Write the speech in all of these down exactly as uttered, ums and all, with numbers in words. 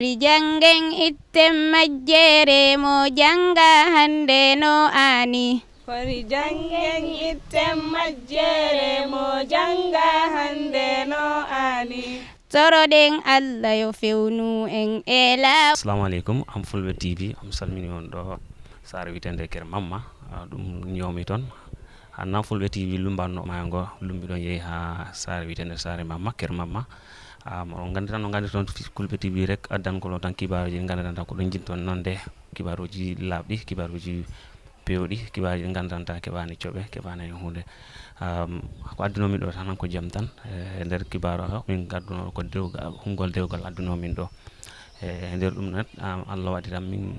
Fori janngen itten majjere mo jannga hannde no aani. Fori janngen itten majjere mo jannga hannde no aani. Toroɗen Allah yo fewnu en e laaw. Assalamu alaikum, am Fulɓe T V, am salmini on ɗo saare witende Ker Mamma, ah, ɗum ñoomi toon. Hanna Fulɓe T V lumbanno maayo ngo, lumbi ɗon yehi ha saare witende saare Mamma, Ker Mamma. Ah, mo on nganndi tan, no nganndi toon Fulɓe T V rek addan ko ɗo tan kibaaruji ɗi nganndanɗaa ko ɗon jin toon noon de kibaaruji laaɓɗi, kibaaruji pewɗi, kibaaruji ɗi nganndanɗaa keɓaani coɓe, keɓaani hay huunde. Am, ko addunoo min ɗo tan ko jam tan. E nder kibaaru o, min ngadduno ko dewgal, hunngol dewgal addunoo min ɗo. E nder ɗum noon, am, Allah waɗi tan min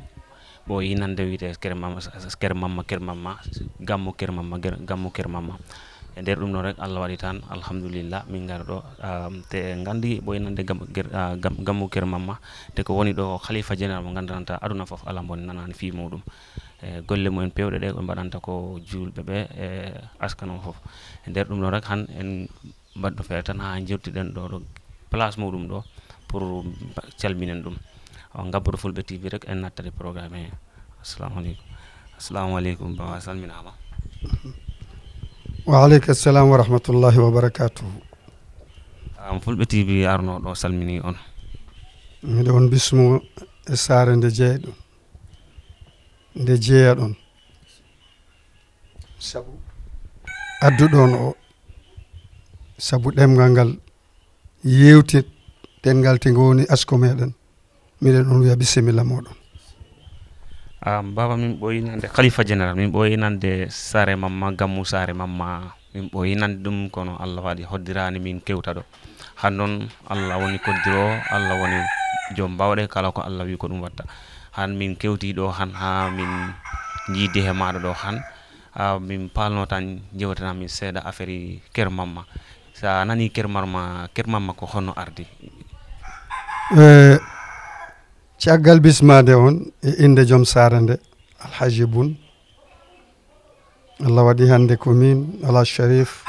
ɓooyi nande wiyetee Ker Mamma, Ker Mamma, Ker Mamma, Gammu Ker Mamma, Ger-, Gammu Ker Mamma. E nder ɗum noon rek, Allah waɗi tan, alhamdulillah, min ngara ɗo. Am, te nganndi ɓooyi nande Gam-, Ger-, ah, Gam-, Gammu Ker Mamma, te ko woni ɗo ko Khalifa Général mo nganndanɗaa aduna fof alaa mo nanaani fii muuɗum. E golle mumen pewɗe ɗe, ɓe mbaɗanta ko juulɓe ɓe, e askano fof. E nder ɗum noon rek, han en mbaɗɗo feere tan haa njeewtiɗen ɗo, ɗo place muuɗum ɗo pour calminen ɗum. On ngabboto Fulɓe T V rek, en nattata e programme he. Assalamu aleykum. Assalamu aleykum, Baba, a salminaama. Wa aleyka salam wa rahmatullahi wa barakatuhu. Am, Fulɓe T V arno ɗo salmini on. Miɗo on bismo e saare nde jeyɗon, nde jeyaɗon. Sabu adduɗon o, sabu ɗemngal ngal yewtit ɗemngal te ngo woni asko meɗen. Miɗen on wiya bisimilla moɗon. Am, Baba, min ɓooyi nande Khalifa Général, min ɓooyi nande Saare Mamma, Gammu Saare Mamma, min ɓooyi nande ɗum, kono Allah waɗi hoddiraani min kewta ɗo. Han noon Allah woni koddiro, Allah woni joom bawɗe, kala ko Allah wi ko ɗum watta. Han min kewti ɗo han haa min jiidi he maaɗa ɗo han. Ah, min paalno tan jewtana min seeɗa affaire Ker Mamma. Sa nani Ker Mamma, Ker Mamma ko honno ardi? Eh, caggal bismaade on e innde joom saare nde, Alhaji Bun, Allah waɗi hannde ko min, Alhaji Sharif,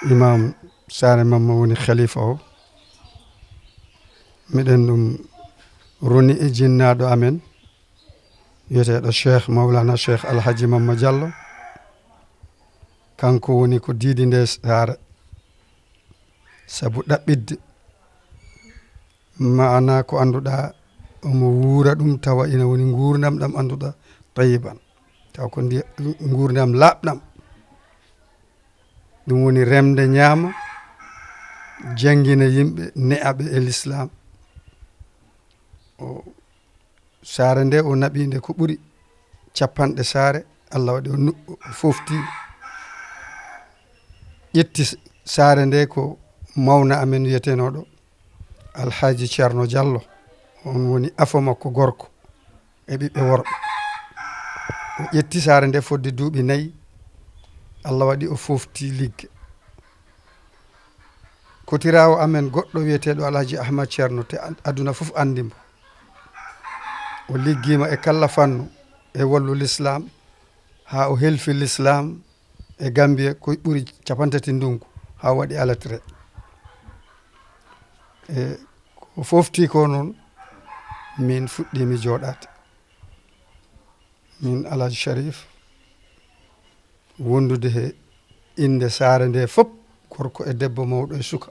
Imam Saare Mamma woni khalifa o. Miɗen ɗum roni e jinnaaɗo amen, wiyeteeɗo Cheikh Mawlana Cheikh Alhaji Mamma Diallo. Kanko woni ko diidi nde saare, sabu ɗaɓɓitde maana ko annduɗaa omo wuura ɗum, tawa ina woni nguurndam ɗam annduɗaa tayiban, tawa ko ndi nguurndam laaɓɗam. Ɗum woni remde, ñaama, janngina yimɓe, ne'aɓe e lislaam. O saare nde o naɓi nde ko ɓuri capanɗe saare. Allah waɗi o nu-, o fofti, ƴetti s-, saare nde ko mawna amen wiyetenooɗo Alhaji Ceerno Diallo. On woni afo makko gorko e ɓiɓɓe worɓe. O ƴetti saare nde fodde duuɓi nayi. Allah waɗi o fofti ligge. Kotiraawo amen goɗɗo wiyeteeɗo Alhaji Ahmad Ceerno, te an-, aduna fof anndi mbo. O liggiima e kala fannu e wallu lislaam, haa o helfi lislaam e Gambia ko ɓuri capantati ndungu, haa o waɗi alatire. E ko fofti ko noon, min fuɗɗiimi jooɗaade. Min Alhaji Sharif, wondude he innde saare nde fop, gorko e debbo, mawɗo e suka.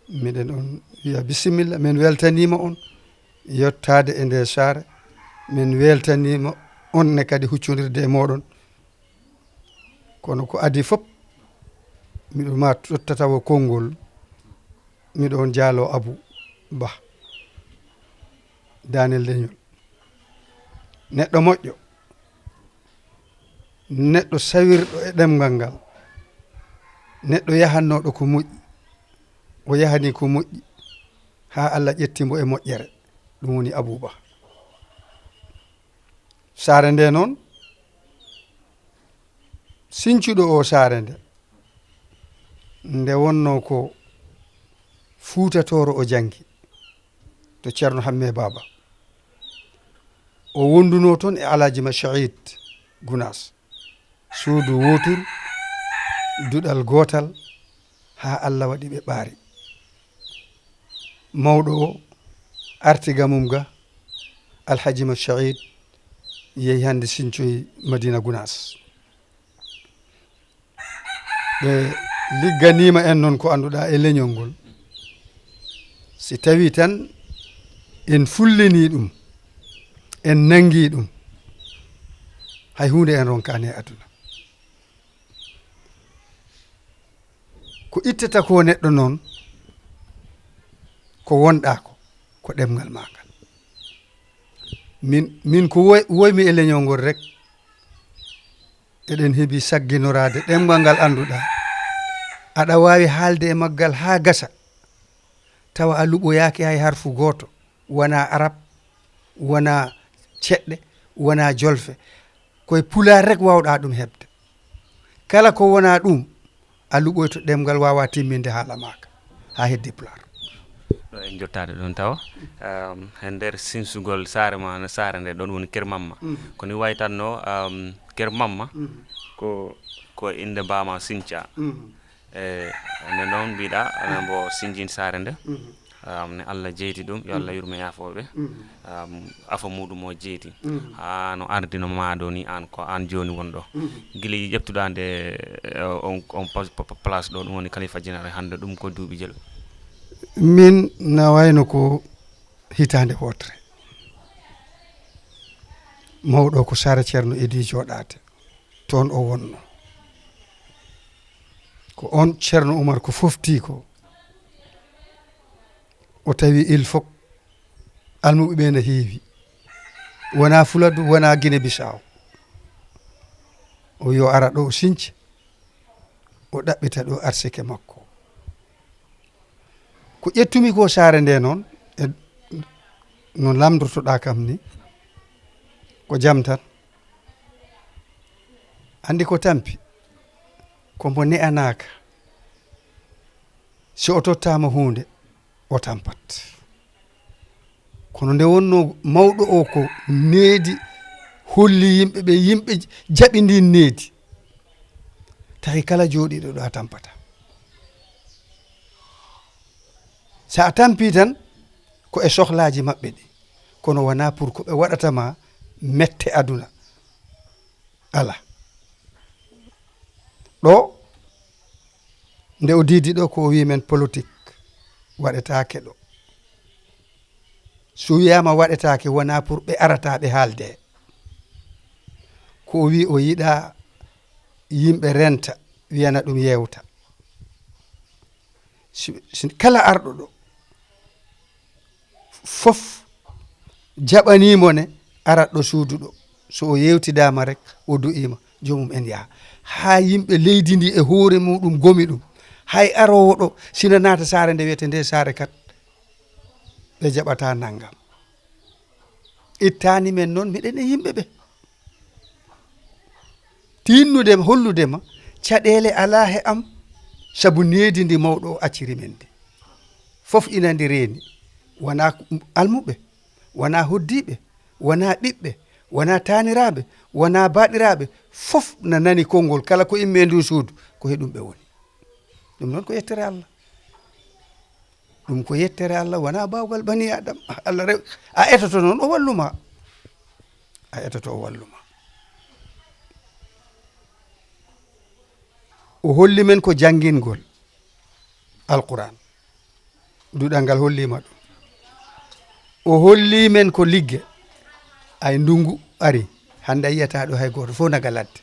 Miɗen on wiya bisimilla, min weltaniima on yottaade e nde saare, min weltaniima on ne kadi huccondirde e mooɗon. Kono ko adii fop, miɗo ma tottata o konngol, miɗo on jaaloo Abu Bah, Daanel Leñol. Neɗɗo moƴƴo, neɗɗo sawirɗo e ɗemngal ngal, neɗɗo yahannooɗo ko moƴƴi, o yahani ko moƴƴi, haa Allah ƴetti mbo e moƴƴere, ɗum woni Abu Bah. Saare nde noon, sincuɗo o saare nde, nde wonnoo ko Fuuta Tooro o janngi, to Ceerno Hammee Baaba. O wondunoo toon e Alhaji Masaid Gunaas. Suudu wooturu, duɗal gootal, haa Allah waɗi ɓe ɓaari. Mawɗo o, Arti ga mum ga, Alhaji Mat Saïd yehi hannde sincoyi Madina Gunaas. Ɓe ligganiima en noon ko annduɗaa e leñol ngol. Si tawii tan en fullini ɗum, en nanngi ɗum, hay huunde en ronkaani e aduna. Ko ittata ko neɗɗo noon, ko wonɗaa ko, ko ɗemngal maa ngal. Min, min ko woy-, woymi e leñol ngol rek, eɗen heɓi sagginoraade ɗemngal ngal annduɗaa. Aɗa waawi haalde e maggal haa gasa, tawa a luɓoyaaki hay harfu gooto, wonaa arab, wonaa ceɗɗe, wonaa jolfe. Ko e pulaar rek waawɗaa ɗum heɓde. Kala ko wonaa ɗum, a luɓoyto ɗemngal waawaa timminde haala maaka haa heddi pulaar. Ɗo en jottaade ɗon tawa, um, e nder sinsugol saare ma, no saare nde ɗon woni Ker Mamma. Ko ni waytatno, um, Ker Mamma, ko, ko innde mbaama Sinca. E nde noon mbiɗa, amen mbo sinjin saare nde. Um, ne Allah jeyti ɗum, yo Allah yurme yaafooɓe. Um, afa muɗum o jeyti. Haa no ardino maa ɗo ni, aan ko aan jooni won ɗo. Gila ƴeftuɗaa nde, eh, on, on pa-, pa-, pa-, place ɗo, ɗum woni Khalifa Général hannde, ɗum ko duuɓi jelu. Min na wayno ko hitaande wootere. Mawɗo ko Saare Ceerno Idi Jooɗaate. Toon o wonno. Ko on Ceerno Umar ko fofti ko. O tawi il faut almuɓe ɓe na heewi. Wonaa Fuladu, wonaa Gine Bisaaw. O yo ara ɗo o sinci, o ɗaɓɓita ɗo arsike makko. Ko ƴettumi ko saare nde noon, e no lamndortoɗaa kam ni, ko jam tan. Anndi ko tampi, ko mbo ne'anaaka. Si o tottaama huunde, o tampat. Kono nde wonnoo mawɗo o ko needi, holli yimɓe ɓe, yimɓe jaɓi ndin needi. Tawi kala jooɗiiɗo ɗo a tampata. So a tampii tan, ko e sohlaaji maɓɓe ɗi. Kono wonaa pour ko ɓe waɗata ma mette aduna. Alaa. Ɗo, nde o diidi ɗo, ko o wii men politique waɗetaake ɗo. So wiyaama waɗetaake, wonaa pour ɓe arata ɓe haalde. Ko o wii o yiɗaa yimɓe renta, wiyana ɗum yewta. Si, si kala arɗo ɗo, fof jaɓaniimo ne, arat ɗo suudu ɗo. So o yewtidaama rek, o du'iima, joomum en yaha. Haa yimɓe leydi ndi e hoore muɗum gomi ɗum. Hay aroowo ɗo, sina naata saare nde wiyete nde saare kat, ɓe jaɓata nanngam. Ittaani men noon, miɗen e yimɓe ɓe. Tinnude ma, hollude ma, caɗeele alaa he am, sabu needi ndi mawɗo o acciri men ndi. Fof ina ndi reeni. Wonaa almuɓe, wonaa hoddiiɓe, wonaa ɓiɓɓe, wonaa taaniraaɓe, wonaa baaɗiraaɓe, fof na nani konngol kala ko immee ndu suudu, ko he ɗum ɓe woni. Ɗum noon ko yettere Allah. Ɗum ko yettere Allah, wonaa baawgal bani Adam. Allah rew-, a etoto noon, o walluma. A etoto, o walluma. O holli men ko janngingol Alquran. Duɗal ngal holliima ɗum. O holli men ko ligge. Ay ndunngu ari. Hannde a yiyata ɗo hay gooto, fof naga ladde.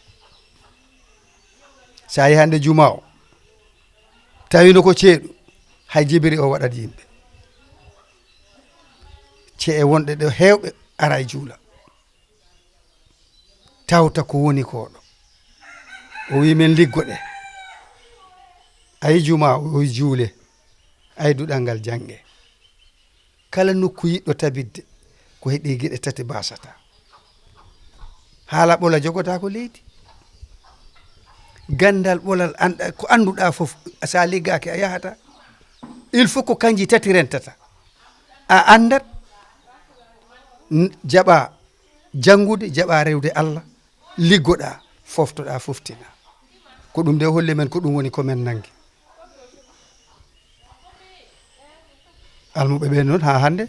So a yehi hannde juma o, tawino ko ceeɗu, hay jibiri o waɗat yimɓe. Ce'e wonɗe ɗo heewɓe ara e juula. Tawta ko woni ko ɗo. O wii men liggoɗe. Ay juma o, o juule. Ay duɗal ngal jannge. Kala nokku yiɗɗo tabitde, ko he ɗee geɗe tati basata. Haala ɓola jogotaako leydi. Ganndal ɓolal, an-, ko annduɗaa fof, so a liggaaki a yahata. Il faut ko kanji tati rentata. A anndat, n-, jaɓa janngude, jaɓa rewde Allah, liggoɗaa, foftoɗaa, foftinaa. Ko ɗum de o holli men, ko ɗum woni ko men nanngi. Almuɓe ɓe noon haa hannde,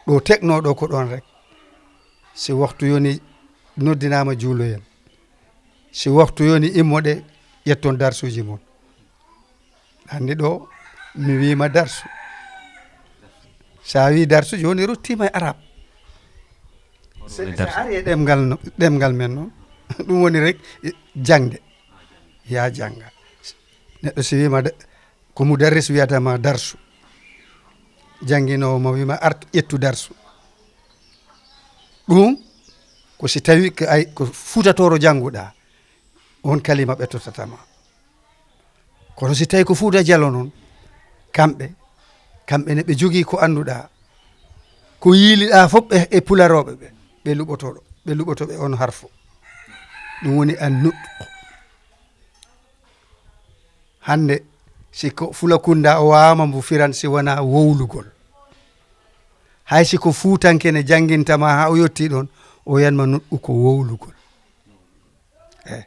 Ɗo tekno ɗo ko ɗon rek. Si waxtu yoni, noddinaama juuloyen. Si waxtu yoni, immoɗe, ƴetton darsuuji mon. Anndi ɗo mi wiima darsu. So a wii darsu, jooni ruttiima e arab. Se, so ari e ɗemngal no, ɗemngal men noon, ɗum woni rek, jaŋde. Yaa jaŋnga. Neɗɗo si wiima de, ko mudarris wiyata ma darsu. Jannginoowo ma wiima art, ƴettu darsu. Ɗum ko si tawi ko ay, ko Fuuta Tooro jannguɗaa, on kalima ɓe tottata ma. Kono si tawi ko Fuuta Jalo noon, kamɓe, kamɓe ne ɓe jogii ko annduɗaa, ko yiiliɗaa fof ɓe e pularooɓe ɓe, ɓe luɓotoɗo, ɓe luɓotoɓe on harfo. Ɗum woni an nutqu. Hannde, si ko Fulakunda o waawama mbo firan si wonaa wowlugol. Hay si ko Fuutanke ne jannginta ma haa o yottii ɗoon, o yanma nutqu ko wowlugol. Eh.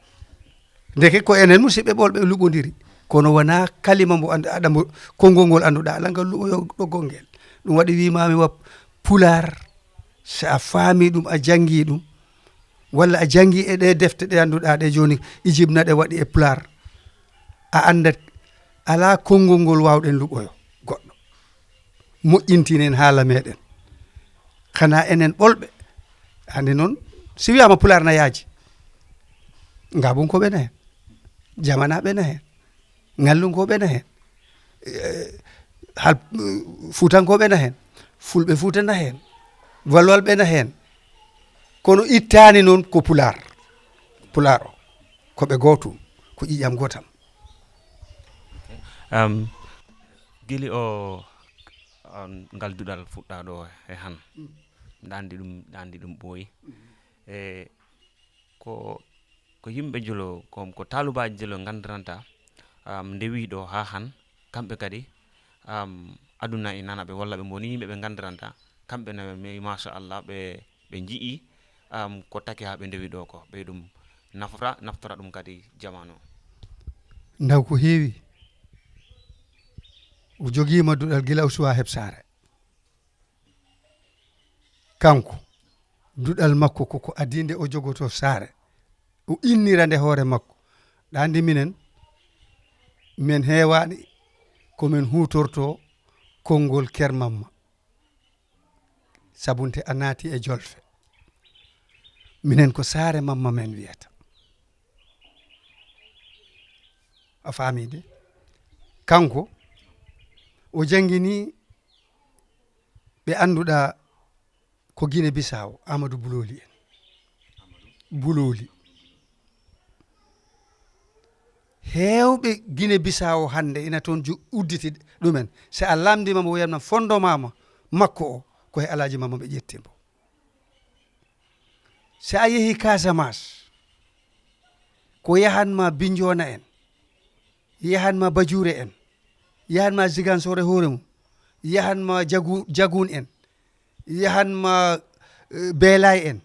Ndeke ko enen musidɓe ɓolɓe luɓondiri, kono wonaa kalima mbo anndu-, aɗa mbo, konngol ngol annduɗaa, alaa ngal luɓoyo ɗoggol ngel. Ɗum waɗi wiimaami wa Pulaar, so a faami ɗum, a janngi ɗum, walla a janngi e ɗe defte ɗe annduɗaa ɗe jooni, Ijib na ɗe waɗi e Pulaar, a anndat alaa konngol ngol waawɗen luɓoyo goɗɗo. Moƴƴintinen haala meɗen. Xanaa enen ɓolɓe. Anndi noon, si wiyaama Pulaar na yaaji, Ngaabunkooɓe na heen, Jamanaaɓe na heen, Ngallunkooɓe na heen, eh, hal, Fuutankooɓe na heen, Fulɓe Fuuta na heen, Walwalɓe na heen. Kono ittaani noon ko Pulaar. Pulaar o, ko ɓe gootum, ko ƴiƴam gootam. Um, gili o, um, ngal duɗal fuɗɗaaɗo e han, ɗaandi ɗum, ɗaandi ɗum ɓooyi. E ko, ko yimɓe jolo, ko, ko taalubaaji jolo nganndiranta, um, nde wiiɗo haa han, kamɓe kadi, um, aduna e nana ɓe walla ɓe mboni yimɓe ɓe nganndiranta, kamɓe na mi, machallah, ɓe, ɓe nji'i, um, ko taki haa ɓe ndewi ɗo ko, ɓe ɗum nafra, naftora ɗum kadi jamanu. Ndaw ko heewi. O jogiima duɗal gila o suwaa heɓ saare. Kanko, duɗal makko ko ko adii nde o jogotoo saare. O innira nde hoore makko. Ɗa anndi minen, men heewaani ko men huutortoo konngol Ker Mamma. Sabunte a naati e jolfe. Minen ko saare Mamma men wiyata. A faamii de? Kanko, o jannginii ɓe annduɗaa ko Gine Bisaawo, Amadou Bulooli en. Bulooli. Heewɓe Gine Bisaawo hannde ina toon ju-, udditi ɗumen. So a lamndiima mbo, wiyatma fondement ma, makko o, ko he Alaaji Mamma ɓe ƴetti mbo. So a yehii Casamance, ko yahatma Bignona en, yahatma Bajuure en, yahatma Ziguinchor e hoore mum, yahatma Jagu-, Jagun en, yahatma, eh, Beelaay en,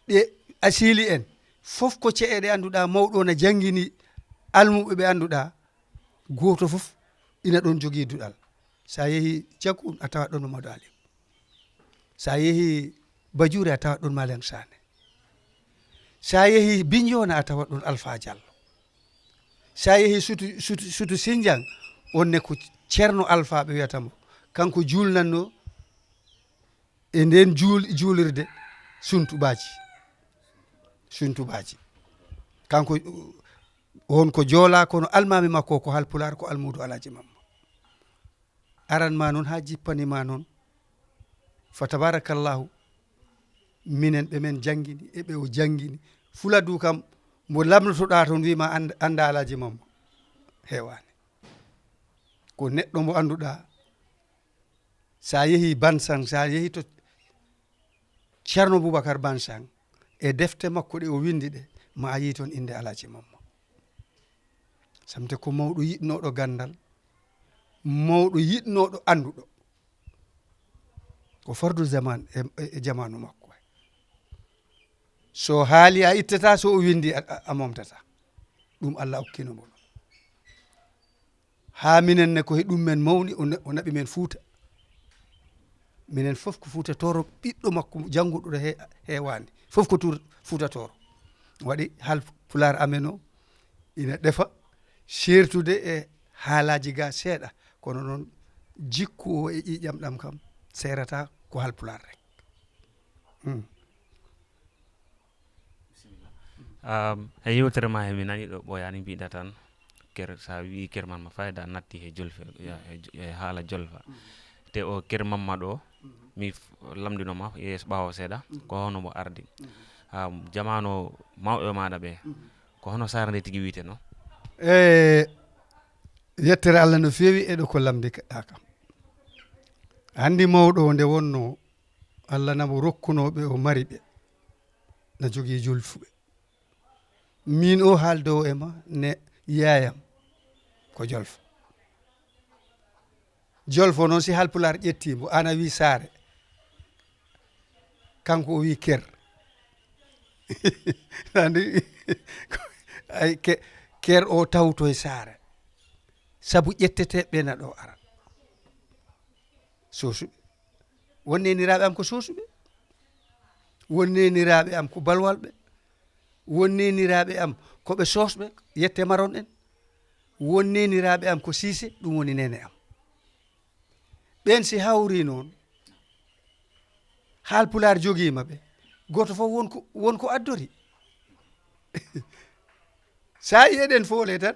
ɗe Asili en, fof ko ce'e ɗe annduɗaa mawɗo na janngini almuɓɓe ɓe annduɗaa gooto fof ina ɗoon jogii duɗal. So a yehii Jagun a tawat ɗoon Mamadou Aliou. So a yehii Bajuure a tawat ɗoon Malen Sané. So a yehii Bignona a tawat ɗoon Alpha Diallo. So a yehii Sutu, Sutu, Sutu Sindiang, on ne ko Ceerno Alpha ɓe wiyata mo. Kanko juulnatnoo e ndeen juul-, juulirde Suntubaaji. Suntubaaji. Kanko, on ko Joolaa, kono almaami makko ko Haalpulaar, ko Almuudu Alaaji Mamma. Aran ma noon haa jippani ma noon. Fa tabarakallahu, minen ɓe men janngini e ɓe o janngini. Fuladu kam, mo lamnotoɗaa toon, wiima and-, annda Alaaji Mamma. Heewaani. Ko neɗɗo mo annduɗaa, so a yehii Bansang, so a yehii to Ceerno Boubacar Bansang, e defte makko ɗe o winndi ɗe, ma a yii toon innde Alaaji Mamma. Samte ko mawɗo yiɗnooɗo ganndal, mawɗo yiɗnooɗo annduɗo. Ko fardu zaman e, e, e jamaanu makko. So haali a ittata, so o winndi a, a, a momtata. Ɗum Allah okkino mo ɗum. Haa minen ne ko he ɗum men mawni, o na-, o naɓi men Fuuta. Minen fof ko Fuuta Tooro, ɓiɗɗo makko jannguɗo he-, heewaani. Fof ko tur-, Fuuta Tooro. Waɗi hal pulaar amen o ina ɗefa, seertude e haalaaji ga seeɗa. Kono noon, jikku o e ƴiiƴam ɗam kam, seerata ko hal pulaar rek. Hmm. Um, e yewtere ma he mi nani ɗo ɓooyaani mbiɗa tan ker sa wi ker man ma fayda natti he jolfe ya- he jo- he haala jolfa te o ker mamma ɗo mi f- lamndinoma yeeso ɓaawo seeɗa ko hono mo ardi um, jamano mawɓe maɗa ɓe ko hono sara nde tigi wiyeteno e yettere Allah no feewi eɗo ko lamndiɗa kam. Anndi mawɗo o nde wonno Allah namo rokkunooɓe o mari ɓe na jogii jolfuɓe. Miin o haaldowo e ma ne yaayam ko jolfo. Jolfo noon si halpulaar ƴettii mo, aan a wii saare, kanko o wii ker. Anndi? Ay, ke- ker o tawto e saare. Sabu ƴetteteeɓe na ɗo ara. Soosuɓe. Won neeniraaɓe am ko soosuɓe. Won neeniraaɓe am ko balwalɓe. Won neeniraaɓe am ko ɓe soosɓe, yette maron en. Won neeniraaɓe am ko siise, ɗum woni neene am. Ɓeen si hawri noon, haalpulaar jogiima ɓe, gooto fof won ko, won ko addori. Sa yi eɗen foole tan,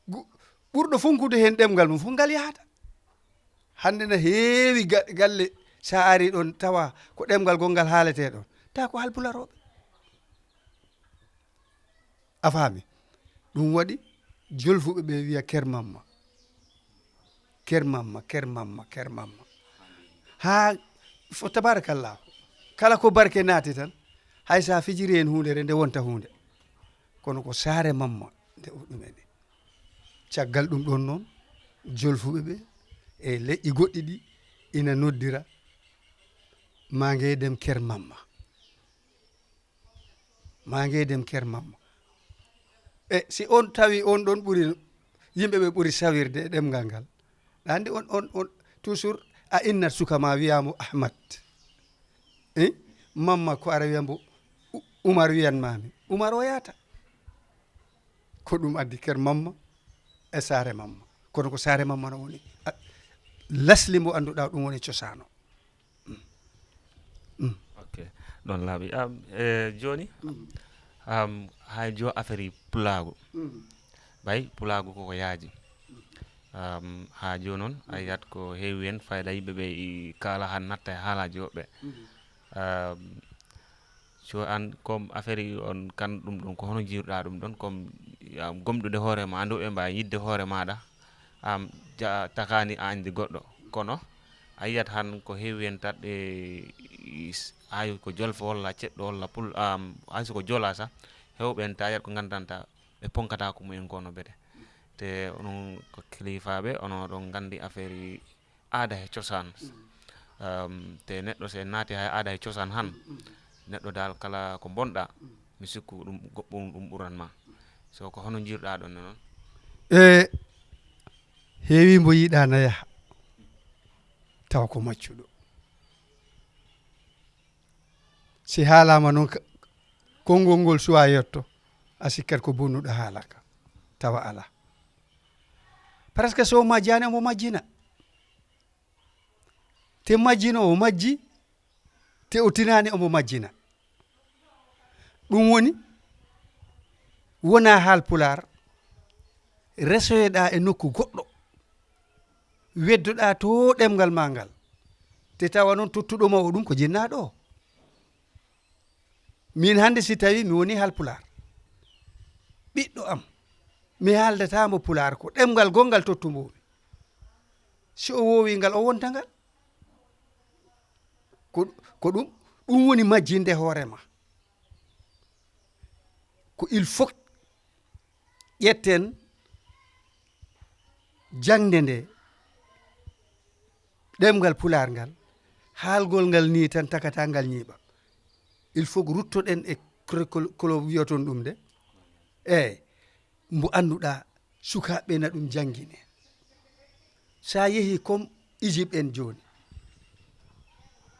gu- ɓurɗo funkude heen ɗemngal mum fof ngal yahata. Hannde na heewi ga- galle, sa ari ɗon tawa ko ɗemngal gonngal haaletee ɗon, ta ko halpularooɓe. A faami? Ɗum waɗi jolfuɓe ɓe wiya ker mamma, ker mamma, ker mamma, ker mamma. Haa fo tabarakallah, kala ko barke naati tan, hay sa fijiri heen huunde re nde wonta huunde. Kono ko saare mamma nde ɗumeni. Caggal ɗum ɗon noon, jolfuɓe ɓe e leƴƴi goɗɗi ɗi ina noddira ma ngeedem ker mamma. Ma ngeedem ker mamma. E si on tawi on ɗon ɓuri yimɓe ɓe ɓuri sawirde e ɗemngal ngal. Ɗa anndi on, on, on toujours a innat suka ma wiya mo Ahmad. Eh? Mamma ko ara wiya mbo U- Umar wiyan mami. Umar o yaata. Ko ɗum addi ker mamma e saare mamma. Kono ko saare mamma no woni a- lasli mbo annduɗa ɗum woni cosaano. Ok, ɗon laaɓi. Um, e jooni, um, hay jo affaire pulaagu. Ɓay pulaagu koko yaaji. Um, haa jooni noon, a yiyat ko heewi heen fayda yimɓe ɓe i kaala han natta e haalaaji woɓɓe. Um, so an comme affaire on kan ɗum ɗon ko hono jiiruɗa ɗum ɗon comme um, gomɗude hoore ma anndu ɓe mbawi yidde hoore maɗa am ja takani a andi goɗɗo kono a yiyat han ko heewi hen tatɗe is- hay ko jolfo walla ceɗɗo walla pul am hay so ko jola sa hewɓe hen ta yiyat ko gandanta ɓe ponkata ko mumen ko no bete te onon ko kilifaɓe ono ɗon gandi affaire aada e cosaan. Um, te neɗɗo so en naati hay aada e cosaan han neɗɗo dal kala ko bonɗa mi sikku ɗum goɗɗum ɗum ɓuran ma so ko hono jiiruɗa ɗon noon e heewi mbo yiɗa na yaha taw ko maccuɗo. Si haalama noon ka- konngol ngol suwa yetto a sikkat ko bonnuɗo haalaka tawa ala. Presque so majjani omo majjina te majjino o majji te o tinani omo majjina. Ɗum woni wona haal pulaar resoyoɗa e nokku goɗɗo weddoɗa to ɗemngal ma ngal te tawa noon tottuɗo ma o ɗum ko jinnaɗo o. Min hannde si tawi mi woni halpulaar ɓiɗɗo am mi haaldatamo pulaar ko ɗemngal gonngal tottumbomi. Si o wowi ngal o wonta ngal ko ko ɗum ɗum woni majjinde hoore ma. Ko il faut ƴetten jangde nde ɗemngal pulaar ngal haalgol ngal ni tan takata ngal ñiiɓa. Il faut ruttoɗen e kolo wiyoton ɗum nde eyi mbo annduɗa sukaaɓe na ɗum janngine. So a yehii comme Égypte en jooni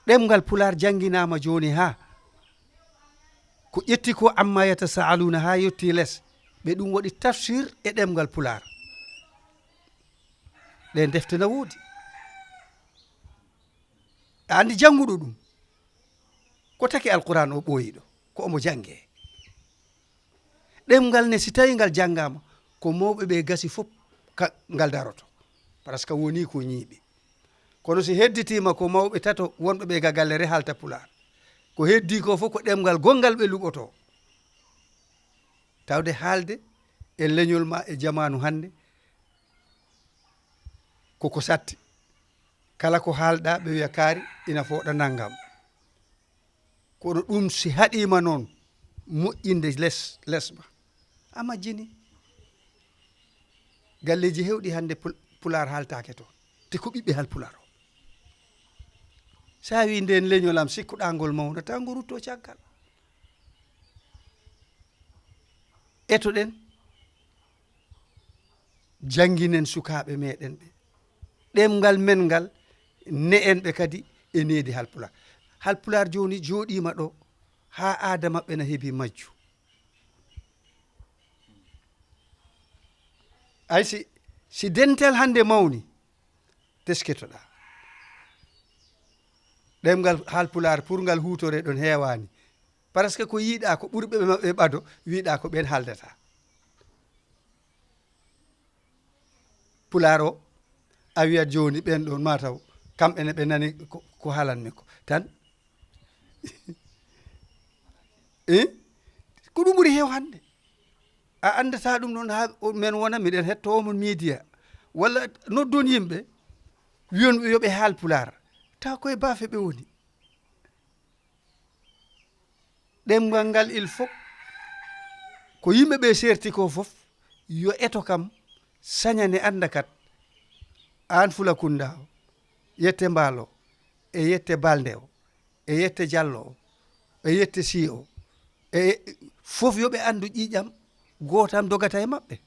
Ɗemngal Pulaar jannginaama jooni haa ko ƴetti ko amma yatasaaluuna haa yotti les, ɓe ɗum waɗi tafsir e ɗemngal Pulaar. Ɗeen defte na woodi. A anndi jannguɗo ɗum, ko taki Alquraan o ɓooyiɗo, ko omo janngee. Ɗemngal ne, si tawii ngal janngaama, ko mawɓe ɓe gasi fof ka ngal daroto. Parce que wonii ko ñiiɓi. Kono si hedditiima ko mawɓe tato wonɓe ɓe ga galle re haalta Pulaar, ko heddii ko fof ko ɗemngal gonngal ɓe luɓotoo. Tawde haalde e leñol ma e jamaanu hannde koko satti. Kala ko haalɗa, ɓe wiya kaari ina fooɗa nanngam. Kono ɗum si haɗiima noon, moƴƴinde les, les ma, a majjini. Galleeji heewɗi hannde Pul-, Pulaar haaltaake toon. Te ko ɓiɓɓe Haalpulaar o. So a wii ndeen leñol am, sikkuɗaa ngol mawna, taw ngo ruttoo caggal. Etoɗen, jannginen sukaaɓe meɗen ɓe. Ɗemngal men ngal, ne'en ɓe kadi e needi Haalpulaar. Haalpulaar jooni jooɗiima ɗo, haa aada maɓɓe na heɓi majju. Ay si, si dental hannde mawni, teskitoɗaa. Ɗemngal Haalpulaar pour ngal huutore ɗon heewaani. Parce que ko yiɗaa ko ɓurɓe ɓe maɓɓe ɓado, wiɗaa ko ɓeen haaldata. Pulaar o, a wiyat jooni ɓeen ɗoon mataw, kamɓe ne ɓe nani ko, ko haalanmi ko. Tan, eh? Ko ɗum ɓuri heew hannde. A anndataa ɗum noon haa o-, men wona, miɗen hettoo mon media. Walla noddon yimɓe, wiyon ɓe yo ɓe haal Pulaar. Taw koye baafe ɓe woni. Ɗemngal ngal, il faut ko yimɓe ɓe serti ko fof, yo eto kam sañane annda kat. Aan Fulakunda o, yette Mbaalo, e yette Balnde o, e yette Jallo o, e yette Si o, e fof yo ɓe anndu ƴiiƴam gootam dogata e maɓɓe.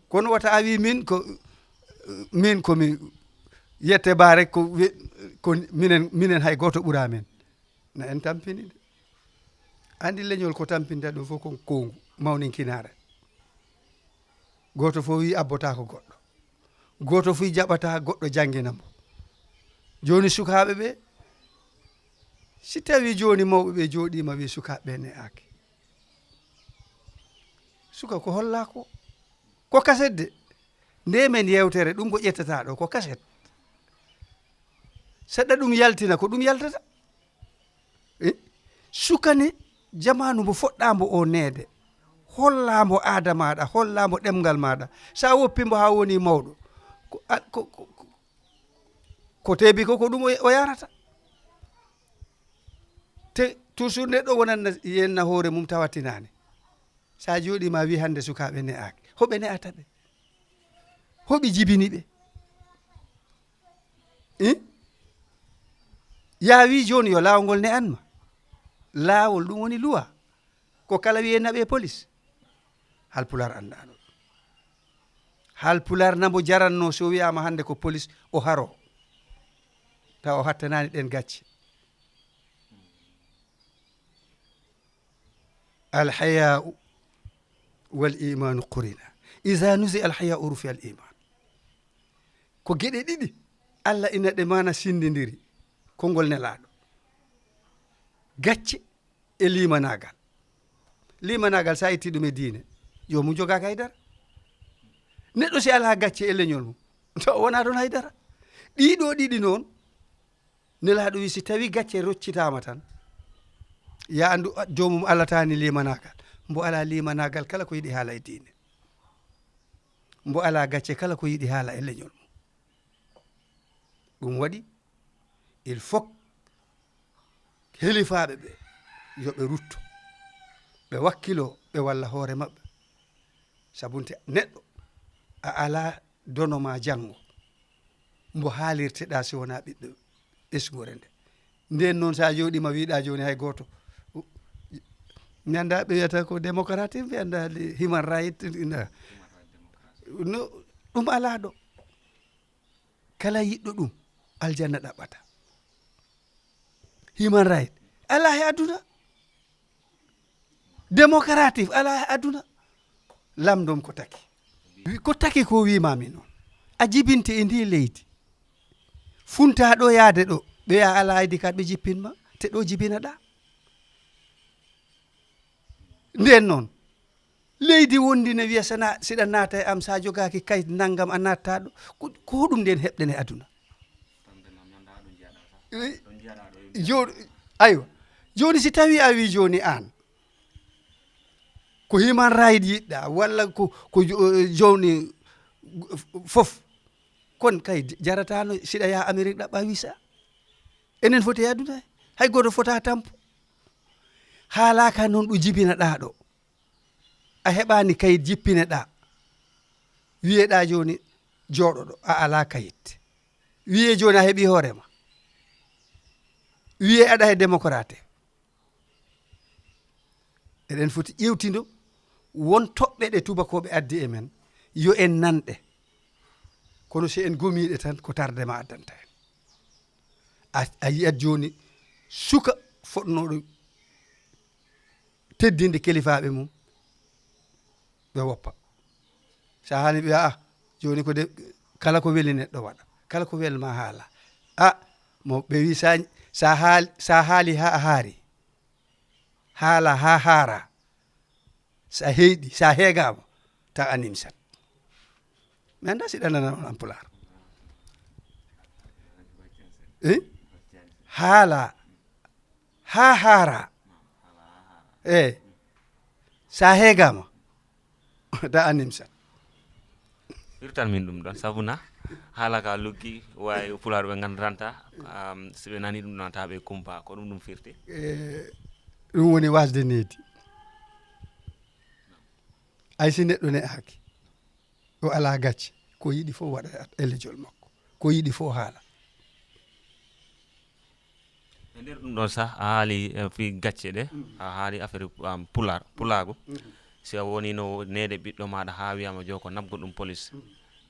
Kono wata a wi min ko, min ko mi yette Ba rek ko we-, ko minen, minen hay gooto ɓura men. Na en tampini de. Anndi leñol ko tampinta ɗum fof ko kowngu, mawninkinaare. Gooto fof wi abbotaako goɗɗo. Gooto fof jaɓata goɗɗo janngina mo. Jooni sukaaɓe ɓe, si tawi jooni mawɓe ɓe jooɗiima wi sukaaɓe ɓe ne'aaki. Suka ko hollaa ko? Ko kaset de. Nde men yewtere ɗum ko ƴettata ɗo, ko kaset. Seɗɗa ɗum yaltina, ko ɗum yaltata. Eh? Suka ne, jamaanu mbo foɗɗaa mbo o neede. Hollaa mbo aada maaɗa, hollaa mbo ɗemngal maaɗa. So a woppi mbo haa woni mawɗo, ko, a, ko, ko, ko, ko teebi ko, ko ɗum o, o yarata. Te toujours neɗɗo wonanna yenna hoore mum tawa tinaani. So a jooɗiima wi hannde sukaaɓe ne'aaki. Hoɓe ne'ata ɓe? Hoɓe jibini ɓe? Eh? Yaa wi jooni yo laawol ngol ne'an ma. Laawol ɗum woni luwa. Ko kala wiye naɓe police. Haalpulaar anndaano. Haalpulaar na mbo jaranno so wiyaama hannde ko police o haro. Tawa o hattanaani ɗen gacce. Alhayaa'u wal iimaanu qurina. Iza nuzi alhayaa'u rufi al iimaan. Ko geɗe ɗiɗi Allah ina ɗe maana sinndindiri. Konngol Nelaaɗo. Gacce e limanaagal. Limanaagal, so a itti ɗum e diine, joomum jogaaka haydara. Neɗɗo si alaa gacce e leñol mum, to o wonaa toon haydara. Ɗiɗo ɗiɗi noon, Nelaaɗo wi, si tawi gacce roccitaama tan, ya anndu, a, joomum alataani limanaagal. Mbo alaa limanaagal, kala ko yiɗi haala e diine. Mbo alaa gacce, kala ko yiɗi haala e leñol mum. Ɗum waɗi, il faut helifaaɓe ɓe, yo ɓe rutto, ɓe wakkiloo, ɓe walla hoore maɓɓe. Sabu nte neɗɗo, a alaa dono ma janngo, mbo haalirteɗaa si wonaa ɓiɗɗo ɓesnguure nde. Ndeen noon, so a jooɗiima, wiɗaa jooni hay gooto, mi anndaa ɓe wiyata ko démocratie, mi anndaa human right, no, ɗum alaa ɗo. Kala yiɗɗo ɗum, aljanna ɗaɓɓata. Human right alaa he aduna. Démocratique alaa he aduna. Lamndom ko taki. Wi- ko taki ko wiimaami noon. A jibinte e ndi leydi. Funtaa ɗo yaade ɗo. Ɓeya alaa I D card ɓe jippin ma. Te ɗo jibinaɗaa. Ndeen noon. Leydi wondi ne wiya sana siɗa naata e am sa jogaaki kayit nanngam a naattaa ɗo. Ko ko hoɗum ndeen heɓɗen e aduna? Jo- aywa. Jooni si tawii a wii jooni aan ko human right yiɗɗaa walla ko ko jo- jooni fof kon kay jarataano siɗa yaha Amerik ɗaɓɓa visa. Enen foti e aduna he hay gooto fota tampo. Haalaaka noon ɗo jibinaɗaa ɗo. A heɓaani kayit jippineɗaa. Wiyeɗaa jooni jooɗoɗo a alaa kayit. Wiyee jooni a heɓii hoore ma. Wiyee aɗa he démocratie. Eɗen foti ƴeewtindo won toɓɓe ɗe tubakooɓe addi e men yo en nanɗe. Kono si en gomiiɗe tan ko tardema addanta en. A a yiyat jooni suka fotnooɗo teddinde kelifaaɓe mum ɓe woppa. Sa haali ɓe a jooni ko de kala ko weli neɗɗo waɗa kala ko welma haala. A mo ɓe wi sa sa haali sa haali ha a haari haala ha haara sa heyɗi sa heegaama ta a nimsat. Mi annda si ɗa nana on pulaar. Eh? Haala ha haara. Eh. Sa heegaama ta a nimsat. Firtan min ɗum ɗon sabu na haala ka luggi wawi pulaar ɓe nganndiranta. Um, si ɓe nani ɗum ɗon tawa ɓe kumpa ko ɗum ɗum firti. Eh, ɗum woni wasde needi. Ay si neɗɗo ne aaki o alaa gacce ko yiɗi fof waɗa e lejol makko ko yiɗi fof haala. E nder ɗum ɗon sah a haali eh, fi gacce ɗe a haali affaire um, pular pulaagu. Si a woni no neede ɓiɗɗo maɗa ha wiyama jo ko nabgo ɗum police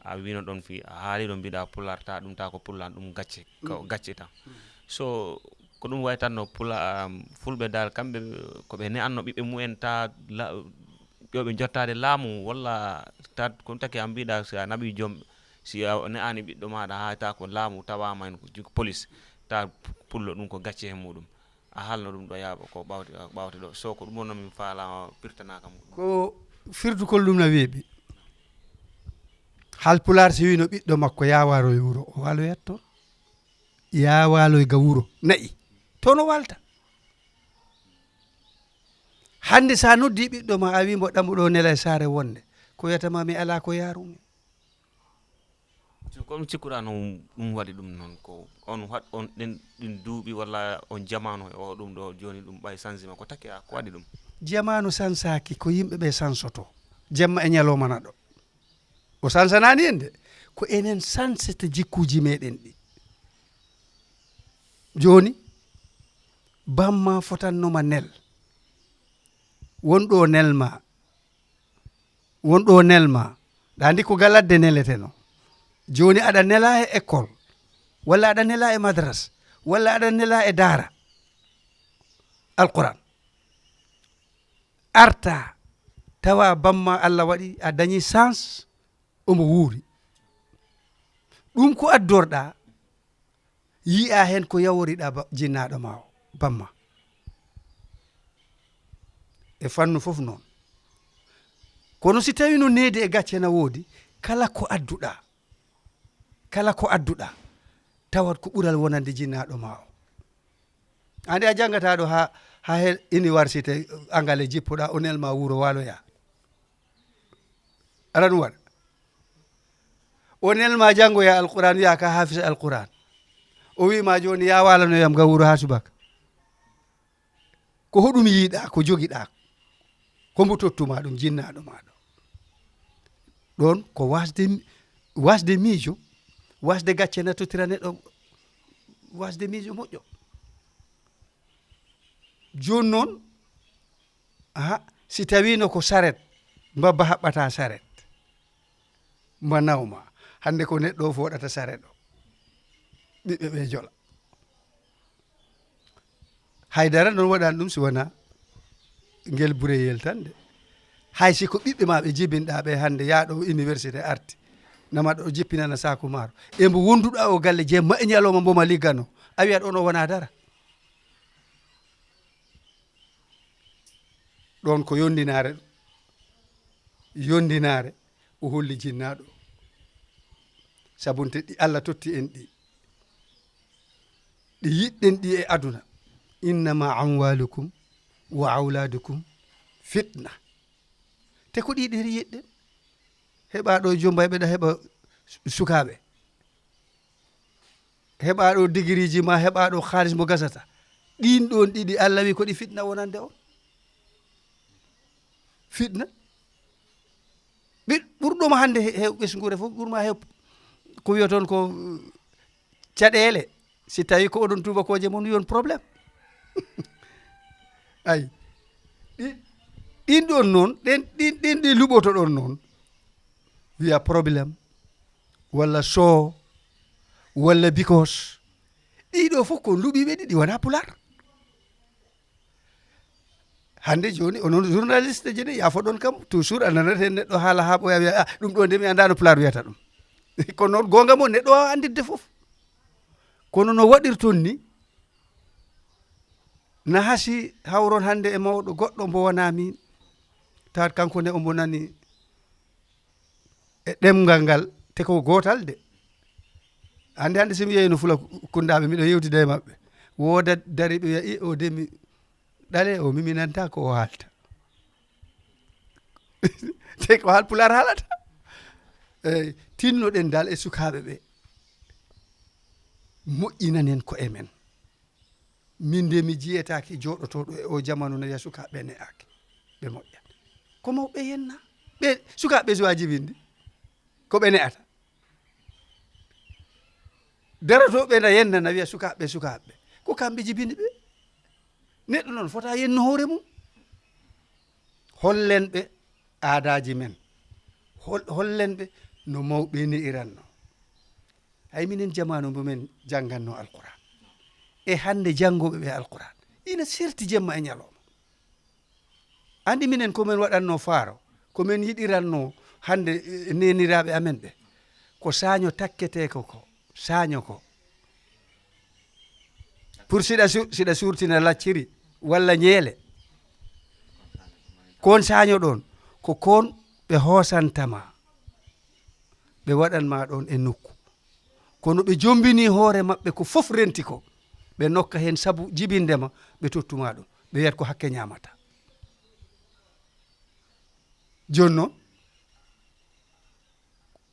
a wino ɗon fi a haali ɗon mbiɗa pular ta ɗum ta ko pullan ɗum gacce ko gacce tan. So ko ɗum wayi tan no pula um, fulɓe dal kamɓe ko ɓe ne'anno ɓiɓɓe mumen ta la- ƴooɓe jottaade laamu walla ta ko ɗum taki a mbiɗa si a naɓi joom si a ne'ani ɓiɗɗo maɗa ha ta ko laamu tawama en ko police ta pullo ɗum ko gacce he muɗum a halno ɗum ɗo yaaɓa ko ɓawte ɓawte ɗo so ko ɗum wonno min faala pirtanaka muɗum. Ko firtugol ɗum na weeɓi. Hal pulaar si wino ɓiɗɗo makko ya waroy wuro o waloyat toon. Ya waloy ga wuro na'i toon o walta. Hannde sa noddi ɓiɗɗo ma a wi mbo ɗamuɗo nela e saare wonde ko wiyata ma mi ala ko yarumi. Comme cikkuɗa no ɗum waɗi ɗum noon ko on waɗ on ɗen ɗin duuɓi walla on jamanu e o ɗum ɗo joni ɗum ɓay changement ko taki a ko waɗi ɗum? Jamanu sansaki ko yimɓe ɓe sansoto jemma e ñalawma naɗo. O sansanani en de ko enen sansata jikkuji meɗen ɗi. Joni bamma fotannoma nel wonɗo nelma won ɗo nelma ɗa andi ko galadde neleteno. Joni aɗa nela e école walla aɗa nela e madras walla aɗa nela e dara alquran arta tawa bamma allah waɗi a dañi chance omo wuuri. Ɗum ko addorɗa yi'a hen ko yaworiɗa jinnaɗo ma o bamma. E fannu fof noon kono si tawi no needi e gacce na woodi kala ko adduɗa kala ko adduɗa tawat ko ɓural wonande jinnaɗo ma o. Ande a jangata ɗo ha ha he université angale jippoɗa o nelma wuro waloya. Aɗa ɗum waɗa o nelma janngoya alquran wiya ka hafisa alquran. O wima joni ya walanoyam ga wuro ha subaka. Ko hoɗum yiɗa ko jogiɗa? Ko mbo tottuma ɗum jinnaɗo maɗo. Ɗon ko wasde wasde miijo wasde gacce na tottira neɗɗo wasde miijo moƴƴo. Joni noon aha si tawino ko saret mbabba haɓɓata saret mba nawma hande ko neɗɗo o foɗata saret o ɓiɓɓe ɓe jola. Haydara noon waɗani ɗum si wonaa ngel bureyel tan de. Hay si ko ɓiɓɓe ma ɓe jibinɗa ɓe hannde, yaaɗo université arti, nama ɗo jippinana saku maaro. E mbo wonduɗa o galle jemma e ñalawma mbo ma liggano. A wiyat on o wona dara. Ɗon ko yondinaare ɗum. Yondinaare o holli jinnaaɗo. Sabunte ɗi Allah totti en ɗi. Ɗi yiɗɗen ɗi e aduna. Innama amwalukum wa awladukum fitna. Te ko ɗiɗi yiɗɗen. Heɓa ɗo jomba ɓeɗa heɓa su-, sukaaɓe. Heɓa ɗo digiriji ma, heɓa ɗo haalis mo gasata. Ɗin ɗon ɗiɗi Allah wi ko ɗi fitna wonande on. Fitna. Ɓi-, ɓurɗoma hannde he-, hew ɓesnguure fof, ɓurma hew ko wiyaton ko, uh, caɗeele. Si tawi ko oɗon tuubakooje mon yon problème. Ay. Ɗi-, ɗin ɗon noon, ɗen, ɗin, ɗin ɗi luɓotoɗon noon. Wiya problème, walla so, walla because. Ɗiɗo fof ko luɓiiɓe ɗiɗi, wona pular. Hannde jooni, onon journaliste ji ni, yafoɗon kam, toujours a nanat heen neɗɗo haala haa ɓooya wiya, "Ah, ɗum ɗo nde mi anndaa no pular wiyata ɗum." Kono noon goonga mo neɗɗo waawa annditde fof. Kono no waɗirton ni, na hasi hawron hannde e mawɗo goɗɗo mbo wonaa miin, tawat kanko ne omo nani e ɗemngal ngal, te ko gootal de. Hannde, hannde, so mi yeeyno fula kundaaɓe, miɗo yewtida e maɓɓe. Wooda dariiɓe wiya, "I, o de mi, ɗale o, mi, mi nanta ko o haalta." Te ko haal pulaar haalata. Eey, tinnoɗen dal e sukaaɓe ɓe. Moƴƴinanen ko e men. Min de mi jiyetaake jooɗotooɗo e o jamanu na wiya sukaaɓe ne'aaki. Ɓe moƴƴat. Ko mawɓe yenna. Ɓe sukaaɓe so a jibindi, ko ɓe ne'ata. Darotooɓe na yenna na wiya sukaaɓe, sukaaɓe. Ko kamɓe jibini ɓe. Neɗɗo noon fota yenno hoore mum. Hollen ɓe aadaaji men. Hol-, hollen ɓe no mawɓe ne'iranno. Hay minen jamaanu mbo men jannganno Alquran. E hannde janngooɓe ɓe Alquran. Ina serti jemma e ñalawma. Anndi minen ko men waɗanno faaro, ko men yiɗiranno hannde, eh, neeniraaɓe amen ɓe. Ko saaño takketee ko, ko saaño ko. Pour siɗa su-, siɗa suurtina lacciri walla ñeele. Koon saaño ɗoon, ko koon ɓe hoosanta ma. Ɓe waɗan ma ɗoon e nokku. Kono ɓe jombini hoore maɓɓe ko fof renti ko. Ɓe nokka heen sabu jibinde ma, ɓe tottu ma ɗum. Ɓe wiyat ko hakke ñaamata. Jooni noon,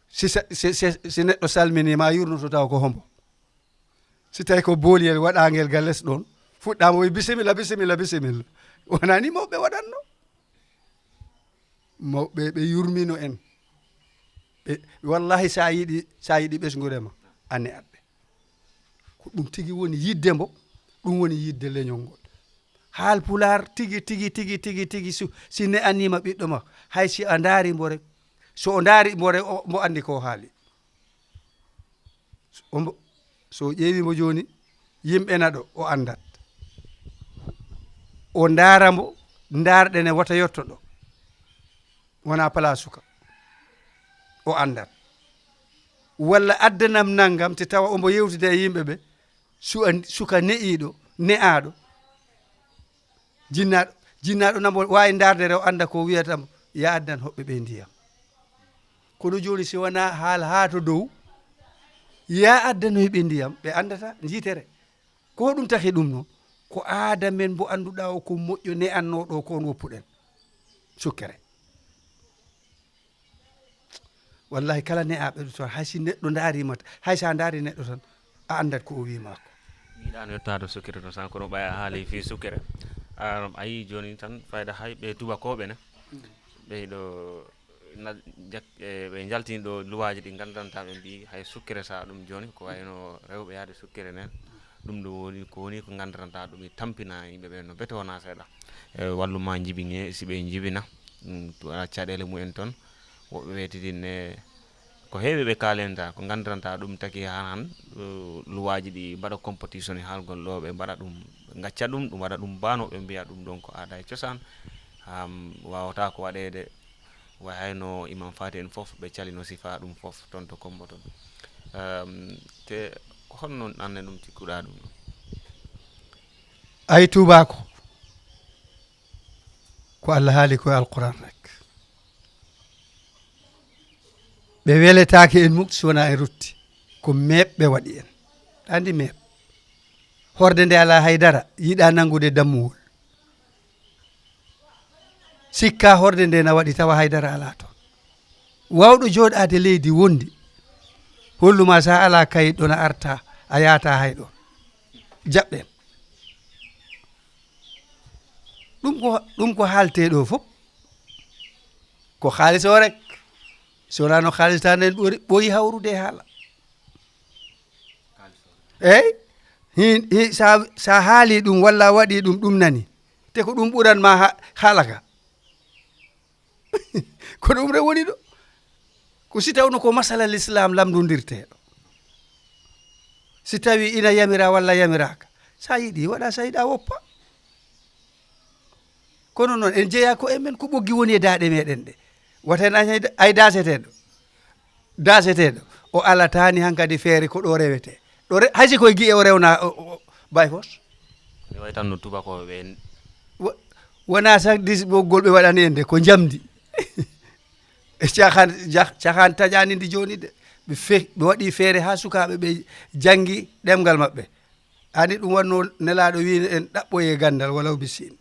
si sa-, si, si, si neɗɗo salminiima, a yurnoto taw ko hombo? Si tawi ko booliyel waɗaangel ga les ɗoon, fuɗɗaama o wiy, "Bisimilla, bisimilla, bisimilla." Wonaa ni mawɓe waɗatno? Mawɓe ɓe yurmino en. Ɓe, wallahi, sa yiɗi, sa yiɗi ɓesngude ma, a ne'at ɓe. Ko ɗum tigi woni yidde mbo, ɗum woni yidde leñol ngol. Haal pulaar tigi, tigi, tigi, tigi, tigi, su-, si ne'aniima ɓiɗɗo ma, hay si a ndaari mbo rek, so o ndaari mbo rek, o, mbo anndi ko o haali. Ombo, so o ƴeewi mbo jooni, yimɓe naɗo, o anndat. O ndaara mbo, ndaarɗe ne wata yotto ɗo. Wona palaa suka. O anndat. Walla addanam nanngam, te tawa ombo yewtida e yimɓe ɓe, su-, suka ne'iiɗo, ne'aaɗo. Jinnaaɗo, jinnaaɗo namo waawi ndaarde rew, annda ko wiyata mo, "Ya addan hoɓɓe ɓe ndiyam." Kono jooni, si wonaa haala haa to dow, "Ya addanoy ɓe ndiyam," ɓe anndata njiitere. Ko ɗum taki ɗum noon? Ko aada men mbo annduɗaa o ko moƴƴo ne'annoo ɗo, ko on woppuɗen sukkere. Wallahi, kala ne'aaɓe ɗo toon, hay si neɗɗo ndaariima, hay so a ndaari neɗɗo tan, a anndat ko o wiy maa ko. Mi yiɗaano yettaade sukkere to tan, kono ɓaya haali fii sukkere. A, a yii jooni tan, fayda hay ɓe tubakooɓe ne, ɓeyɗo na-, jak-, e, ɓe njaltini ɗo luwaaji ɗi nganndantaa, ɓe mbiyi hay sukkere sa ɗum jooni, ko wayno rewɓe yaade sukkere nen. Ɗum ɗo woni ko, woni ko nganndantaa ɗum, e tampina yimɓe ɓe no bete wonaa seeɗa. E, wallu ma njibiŋe, si ɓe njibina, mm, to a caɗeele mumen toon, woɓɓe weetidinne ko heewi ɓe kaalenta, ko nganndiranta ɗum taki han, uh, luwaaji ɗi mbaɗa compétition e haalgol ɗo, ɓe mbaɗa ɗum, ɓe ngacca ɗum, ɗum waɗa ɗum bano, ɓe mbiya ɗum ɗon ko aada e cosaan. Am, waawata ko waɗeede, way hayno Imam Fati en fof, ɓe calino sifa ɗum fof toon to Kombo toon. Am, te ko honno an e ɗum cikkuɗa ɗum ɗo? Ay tuubaako, ko Allah haali ko e Alquran rek. Ɓe weletaake en muk si wonaa e rutti. Ko meeɓ ɓe waɗi en. Ɗa anndi meeɓ. Horde nde alaa hay dara, yiɗa nanngude dammuwol. Sikka horde nde na waɗi tawa hay dara alaa toon. Waawɗo jooɗaade leydi wondi, holluma sa alaa kayit ɗon a arta, a yaata hay ɗon. Jaɓɗen. Ɗum ko, ɗum ko haalte ɗo fof. Ko haalis o rek. So wonaa no haalis tan en ɓuri, ɓooyi hawrude e haala. Eey? Hi, hi, sa, sa haali ɗum walla a waɗi ɗum, ɗum nani. Te ko ɗum ɓuran ma ha, haala ka. Ko ɗum re woni ɗo. Ko si tawno ko masala l'islam lamndondirteeɗo. Si tawi ina yamira walla yamiraaka. Sa yiɗi waɗa, sa yiɗa woppa. Kono noon, en jeyaa ko e men, ko ɓoggi woni e daaɗe meɗen ɗe. Wata en ay, ay daaseteeɗo. Daaseteeɗo. O alataani hankadi feere ko ɗo rewetee. Ɗo re-, hay si koye gi'e o rewna, o, o, o, bay fos. Mi waytan no tubakooɓe ɓen. Wo-, wonaa sax dis ɓoggol ɓe waɗani en de, ko njamndi. E cahan, jah-, cahan taƴaani ndi jooni de. Ɓe fe-, ɓe waɗi feere haa sukaaɓe ɓe janngi ɗemngal maɓɓe. Ani ɗum wannoo nelaaɗo wiino en ɗaɓɓoyee ganndal walaw bi Siin.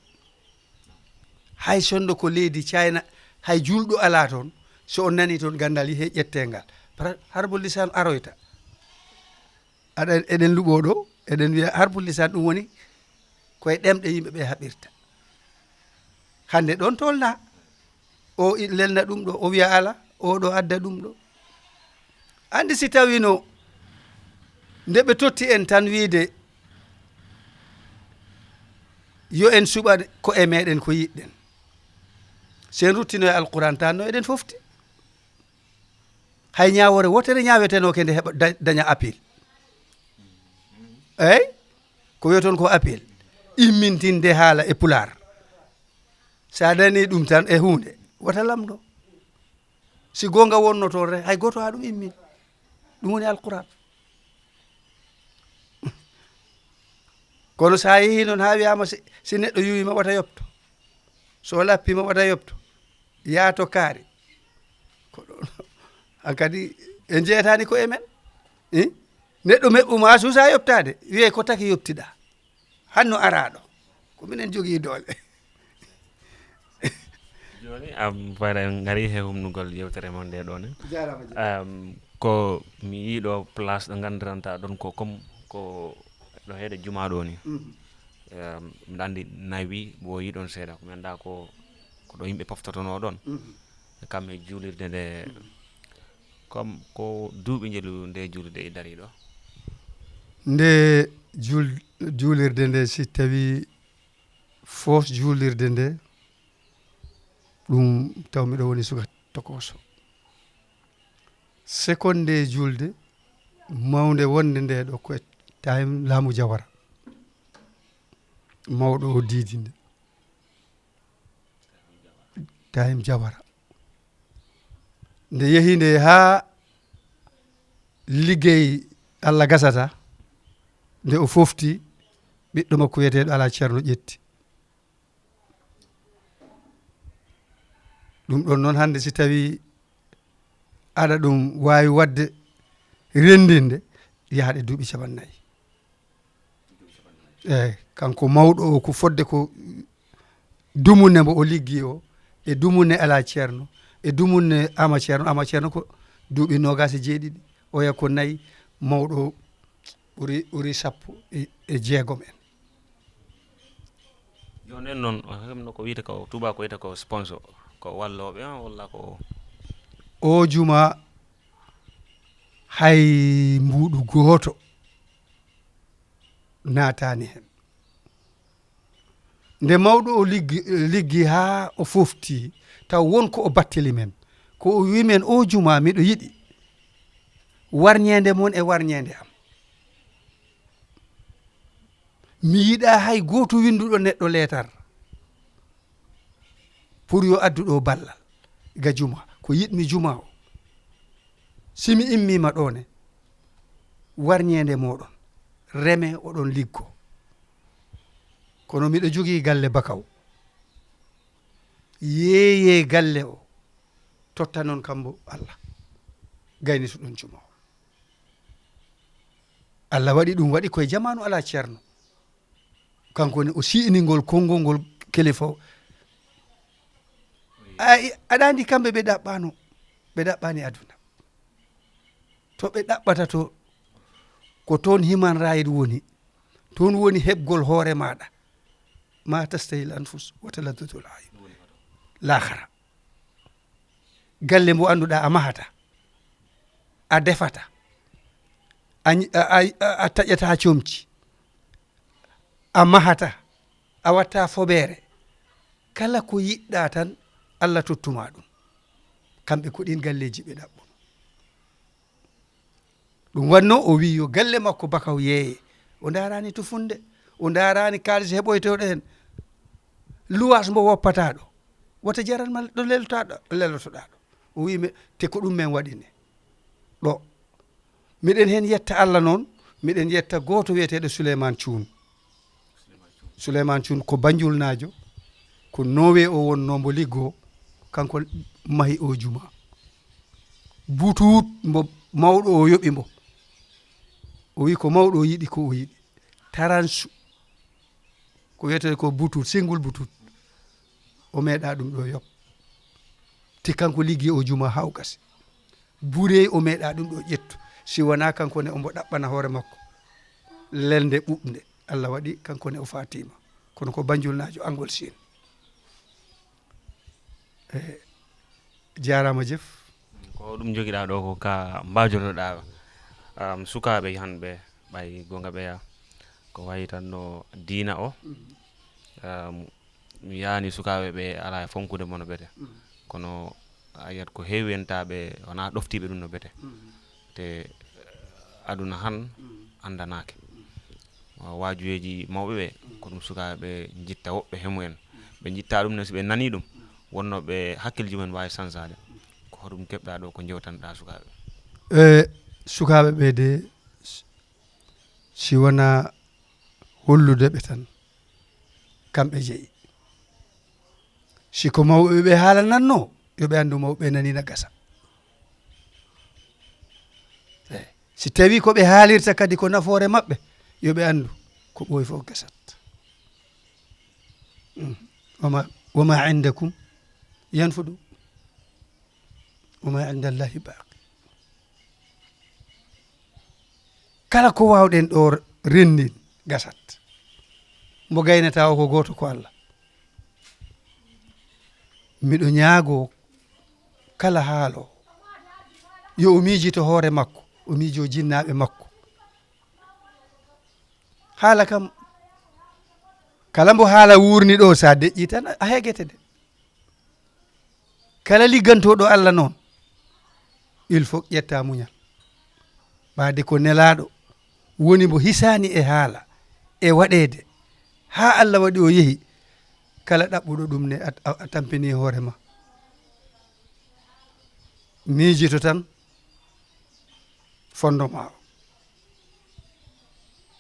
Hay sonndo ko leydi Caayna, hay juulɗo alaa toon, so on nanii toon ganndal yehee ƴettee ngal. Par-, harbul lisaan aroyta. Aɗa, eɗen luɓoo ɗo, eɗen wiya harbul lisaan ɗum woni ko e ɗemɗe yimɓe ɓe haɓirta. Hannde ɗoon tolnaa, o i-, lelna ɗum ɗo, o wiya alaa, o ɗo adda ɗum ɗo. Anndi si tawiino nde ɓe totti en tan wiide yo en suɓa ko e meɗen ko yiɗɗen. Si en ruttino e Alquran tan no eɗen fofti. Hay ñaawoore wootere ñaawetenoo ke nde heɓa da-, daña appel. Eey? Ko wiyoton ko appel. Immintinde haala e pulaar. Sa dañi ɗum tan e huunde, wata lamndo. Si goonga wonno toon rek, hay gooto haa ɗum immin. Ɗum woni Alquran. Kono sa yehii noon haa wiyaama si, si neɗɗo yuwiima wata yopto. So lappiima wata yopto. Yaato kaari. Ko ɗoon. Hankadi en jeyataani ko e men. Eh? Neɗɗo meɓɓuma suusa yoptaade. Wiyee ko taki yoptiɗaa. Hanno araaɗo. Ko minen jogii doole. Jooni, am, fayda en ngarii he humnugol yewtere mon nde ɗo ne. Jaaraama, jaaraama. Am, ko mi yii ɗo place ɗo nganndiranta ɗon ko comme ko ɗo heede jumaa ɗo ni. Mhm. Am, mbiɗa anndi nawi ɓooyi ɗon seeɗa. Ko mi anndaa ko, ko ɗo yimɓe poftotonoo ɗon. Mhm. E kam e juulirde nde. Mhm. Comme ko duuɓi njelu nde juulirde e darii ɗo? Nde juul-, juulirde nde, si tawi foos juulirde nde, ɗum taw miɗo woni suka tokooso. Seconde nde juulde mawnde wonde nde ɗo ko e time laamu Jawara. Mawɗo o diidi nde. Time Jawara. Nde yehi nde haa liggey Allah gasata, nde o fofti, ɓiɗɗo makko wiyeteeɗo Alaa Ceerno ƴetti. Ɗum ɗon noon hannde si tawi aɗa ɗum waawi waɗde renndinde, yahaɗe duuɓi capannayyi. Eey, kanko mawɗo o ko fodde ko dumunne mbo o liggi o, e dumunne Alaa Ceerno, e dumunne Ama Ceerno. Ama Ceerno ko duuɓi noogaas e jeeɗiɗi, oya ko nayi, mawɗo o ɓuri, ɓuri sappo e, e jeegom en. Jooni en noon, o hemno ko wiyta ko, tuuba ko wiyta ko sponsor, ko wallooɓe, ah, walla ko? O juma hay mbuuɗu gooto naataani heen. Nde mawɗo o liggi, liggi haa o fofti, taw won ko o batteli men. Ko o wi men, "O juma, miɗo yiɗi." Warñeende mon e warñeende am. Mi yiɗaa hay gooto winnduɗo neɗɗo leetar pour yo addu ɗo ballal ga juma. Ko yiɗmi juma o, si mi immiima ɗo ne, warñeende mooɗon, reme oɗon liggo. Kono miɗo jogii galle Bakaw. Yeeyee galle o, tottanon kambo Allah. Gaynitoɗon juma o. Allah waɗi ɗum, waɗi koye jamaanu alaa ceerno. Kanko ne o si'ini ngol konngol ngol kilifa o. Ay, aɗa anndi kamɓe ɓe ɗaɓɓaano, ɓe ɗaɓɓaani aduna. To ɓe ɗaɓɓata to, ko toon human right woni. Toon woni heɓgol hoore maaɗa. Ma tastahil anfus wa taladdatul ayun. Laakhara. Galle mbo annduɗaa a mahata, a defata, a ñi-, a, a, a, a taƴata comci, a mahata, a watta fobeere. Kala ko yiɗɗaa tan, Allah tottuma ɗum. Kamɓe ko ɗin galleeji ɓe ɗaɓɓuno. Ɗum wannoo o wii yo galle makko Bakaw yeeye. O ndaaraani tufunde, o ndaaraani kaalis heɓoytooɗo heen. Luwaas mbo woppataaɗo, wota jaran ma ɗo lelotaɗo, lelotoɗaɗo. O wi mi, te ko ɗum men waɗi ne. Ɗo. Miɗen heen yetta Allah noon, miɗen yetta gooto wiyeteeɗo Souleymane Thioune. Souleymane Thioune ko Banjulnaajo, ko Nowe o wonnoo mbo liggoo, kanko mahi o juma. Butuut mbo mawɗo o yoɓi mbo. O wi ko mawɗo o yiɗi ko o yiɗi. Taransu. Ko wiyetee ko butuut, single butuut. O meeɗa ɗum ɗo yoɓ. Ti kanko liggi o juma haa o gasi. Burey o meeɗa ɗum ɗo ƴettu. Si wonaa kanko ne ombo ɗaɓɓana hoore makko. Lelnde ɓuɓnde. Allah waɗi kanko ne o faatiima. Kono ko Banjulnaajo Angol Siin. E, jaaraama jef. Ko ɗum jogiɗaa ɗo ko ka mbaajotoɗaa, um, sukaaɓe hannde ɓay goonga ɓeya. Ko wayi tan no diina o. Um, mi yaani sukaaɓe ɓe alaa e fonkude mo no bete. Kono a yiyat ko heewi en taa ɓe wonaa ɗoftiiɓe ɗum no bete. Te, eh, aduna han anndanaake. Waajuyeeji mawɓe ɓe, ko ɗum sukaaɓe ɓe njitta woɓɓe he mumen. Ɓe njitta ɗum ne, si ɓe nanii ɗum, wonnoo ɓe hakkilji mumen waawi sansaade. Ko hoɗum keɓɗaa ɗo, ko njewtanɗaa sukaaɓe? E, sukaaɓe ɓe de, s-, si wonaa hollude ɓe tan, kamɓe jeyi. Si ko mawɓe ɓe haalanatnoo, yo ɓe anndu mawɓe ɓe nanii na gasa. Eh, si tawii ko ɓe haalirta kadi ko nafoore maɓɓe, yo ɓe anndu ko ɓooyi fof gasat. Mm. Wama, wama indakum yanfudu, wama indallahi baaqi. Kala ko waawɗen ɗo renndin, gasat. Mo gaynata o ko gooto, ko Allah. Miɗo ñaagoo kala haalo, yo o miijito hoore makko, o miijoo jinnaaɓe makko. Haala kam, kala mbo haala wuurni ɗo, sa deƴƴi tan, a heegete de. Kala liggantooɗo Allah noon, il faut ƴetta muñal. Ɓaade ko nelaaɗo woni mbo hisaani e haala, e waɗeede, haa Allah waɗi o yehi, kala ɗaɓɓuɗo ɗum ne a, a, a tampini hoore ma. Miijito tan fondoma o.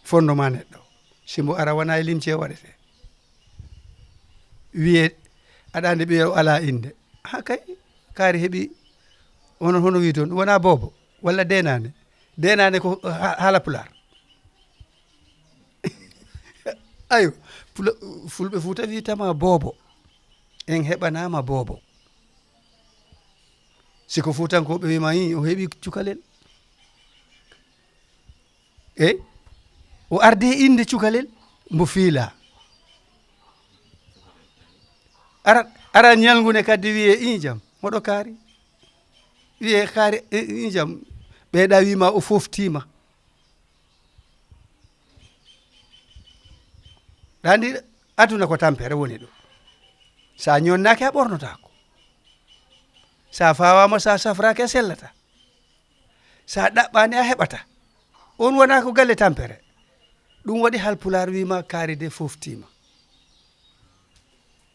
Fondoma neɗɗo. Si mbo ara wona e limce waɗete. Wiye, aɗa andi ɓiye o alaa innde. Ha kay, kaari heɓi, hono, hono wi toon, ɗum wona boobo, walla deenaane. Deenaane ko ha-, haala pulaar. Ayo, pula-, fulɓe Fuuta wiytama boobo. En heɓanaama boobo. Si ko Fuutankooɓe wima, "Ii, o heɓi cukalel." Eyi, o ardi e innde cukalel, mbo fiila. Ara, ara ñalngu ne kadi wiye, "Ii, jam, hoɗo kaari?" Wiye, "Kaari, e, ii, jam." Ɓeyɗa wima o foftiima. Ɗa anndi aduna ko tampere woni ɗo. Sa ñonnaaki a ɓornotaako. Sa fawaama, sa safraaki a sellata. So a ɗaɓɓaani, a heɓata. On wonaa ko galle tampere. Ɗum waɗi Haalpulaar wiima kaari de fooftiima.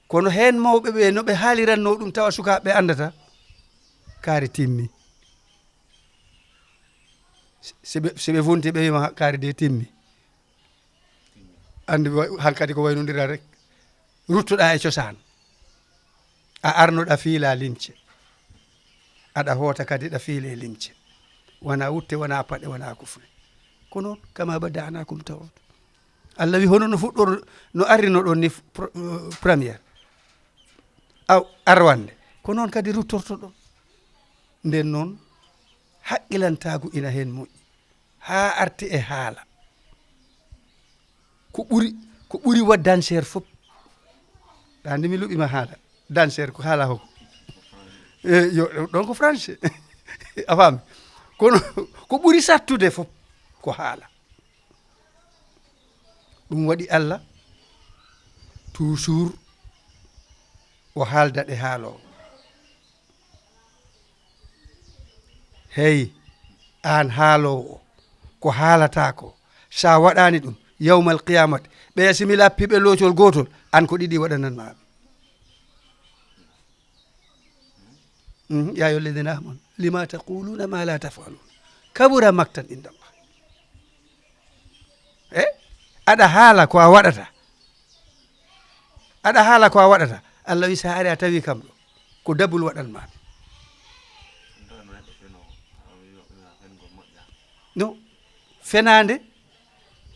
Kono heen mawɓe ɓe, no ɓe haalirannoo ɗum, tawa sukaaɓe ɓe anndata, kaari timmi. Si ɓe, si ɓe fonti, ɓe wiima kaari de timmi. Anndi wa-, hankadi ko waynondiral rek. Ruttoɗaa e cosaan. A arnoɗa fiila limce. Aɗa hoota kadi ɗa fiile limce. Wona wutte, wona paɗe, wona kufne. Ko noon, kama bada'nakum ta'ud. Allah wi, hono no fuɗɗor-, no arrinoɗon ni pro-, eh, première. Aw, arwande. Ko noon kadi ruttortoɗon. Nden noon, haqqilantaagu ina heen moƴƴi. Haa arti e haala. Ko ɓuri, ko ɓuri wa danseer fof. Ɗa anndi mi luɓima haala. Danseer ko haala hoko? E, yo, ɗon ko français. A faami? Kono ko ɓuri sattude fof ko haala. Ɗum waɗi Allah toujours o haalda ɗe haaloowo. Hey, aan haaloowo o, ko haalataa ko, so a waɗaani ɗum, yawmal qiyamati, ɓeya si mi lappi ɓe loocol gootol, aan ko ɗiɗi waɗananmaa ɓe. Mhm, ya ayyuha alladhina amanu, lima taquluna ma la taf'alun. Kabura maktan inda Allah. E? Aɗa haala ko a waɗata. Aɗa haala ko a waɗata. Allah wi, so a ari a tawi kam ɗo, ko dabul waɗan ma. No, fenaande,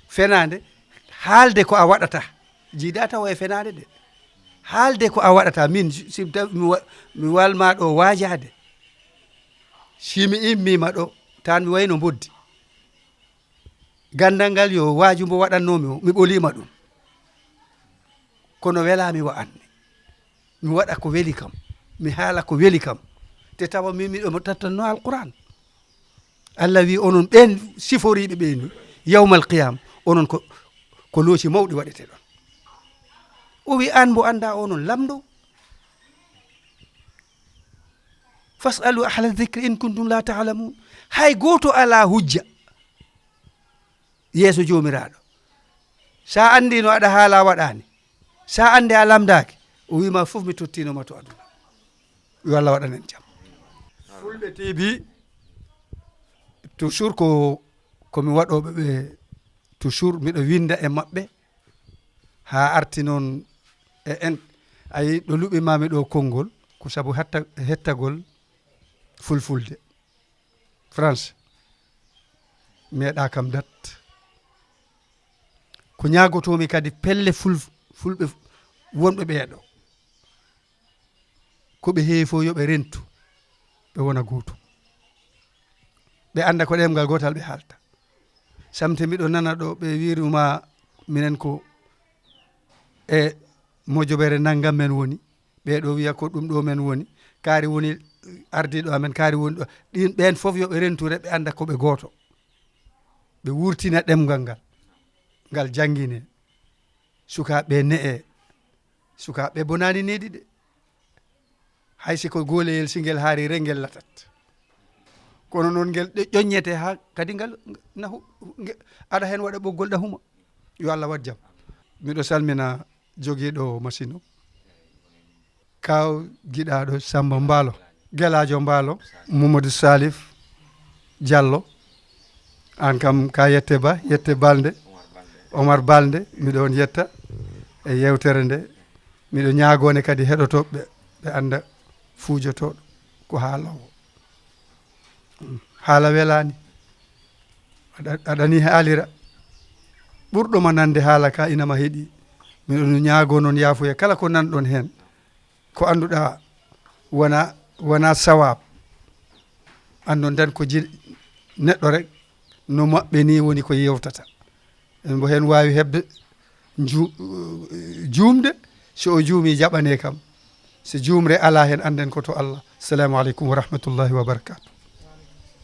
fenaande, haalde ko a waɗata. Jiida tawa e fenaande de. Haalde ko a waɗata. Min, si tawi mi wa-, mi walma ɗo waajaade. Si mi immima ɗo, tan mi wayno mboddi. Ganndal ngal yo waaju mbo waɗannoomi o, mi ɓoliima ɗum. Kono welaami wa anni. Mi waɗa ko weli kam. Mi haala ko weli kam. Te tawa min miɗo mo tattanno Alquran. Allah wi onon ɓeen siforiiɓe ɓe ni, yawmal qiyam, onon ko, ko looci mawɗi waɗete ɗon. O wi aan mbo annda onon lamndo. Fasalu ahla dhikri in kuntum la ta'lamun. Hay gooto alaa hujja yeeso Joomiraaɗo. Sa anndino aɗa haala a waɗaani. Sa annde a lamndaaki. O wiima fof mi tottinoma to aduna. Yo Allah waɗan en jam. Fulɓe T V, toujours ko, ko mi waɗooɓe ɓe, toujours miɗo winnda e maɓɓe. Haa arti noon e en. A yii ɗo luɓimaami ɗo konngol, ko sabu hatta-, hettagol fulfulde. France, meeɗa kam dat. Ko ñaagotoomi kadi pelle ful-, fulɓe wonɓe ɓeeɗo. Ko ɓe heewi fof yo ɓe rentu, ɓe wona gootum. Ɓe annda ko ɗemngal gootal ɓe haalta. Samte miɗo nana ɗo ɓe wiiruma minen ko e mojobere nanngam men woni. Ɓee ɗo wiya ko ɗum ɗo men woni. Kaari woni ardiiɗo amen, kaari woni ɗo. Ɗin, ɓeen fof yo ɓe renture, ɓe annda ko ɓe gooto. Ɓe wurtina ɗemngal ngal. Ngal janngine. Sukaaɓe ne'e. Sukaaɓe bonaani neeɗi de. Hay si ko gooleyel, si ngel haari rek ngel latat. Kono noon ngel ɗe-, ƴoññete haa kadi ngal na hu-, nge-, aɗa heen waɗa ɓoggol ɗahuma. Yo Allah waɗ jam. Miɗo salmina jogiiɗo machine o. Kaaw giɗaaɗo Samba Mbaalo, Gelaajo Mbaalo, Mamadou Salif Diallo, aan kam ka yette ba, yette balnde, Omar Balnde, miɗo on yetta e yeewtere nde. Miɗo ñaagoone kadi heɗotooɓe ɓe, ɓe annda fuujotooɗo ko haaloowo. Haala welaani. Aɗa, aɗa ni haalira. Ɓurɗo ma nande haala ka ina ma heɗi. Miɗo no ñaagoo noon yaafuya kala ko nanɗon heen. Ko annduɗaa wona, wona sawaab. Anndon tan ko ji-, neɗɗo rek no maɓɓe ni woni ko yewtata. Mbo heen waawi heɓde ju-, juumde, so o juumii jaɓanee kam. So juumre alaa heen, annden ko to Allah. Assalamu aleykum wa rahmatullahi wa barakatuh.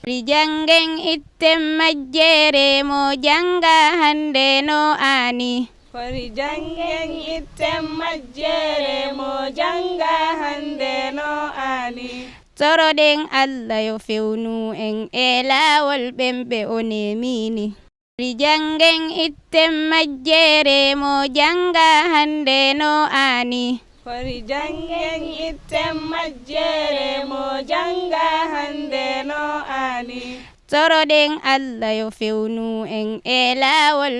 Fori janngen itten majjere mo jannga hannde no aani. Fori janngen itten majjere mo jannga hannde no aani. Toroɗen Alla yo fewnu en e laawol ɓen ɓe o neemini. Fori janngen itten majjere mo jannga hannde no aani. Fori janngen itten majjere mo jannga hannde no aani. Toroɗen Alla yo fewnu en e laawol.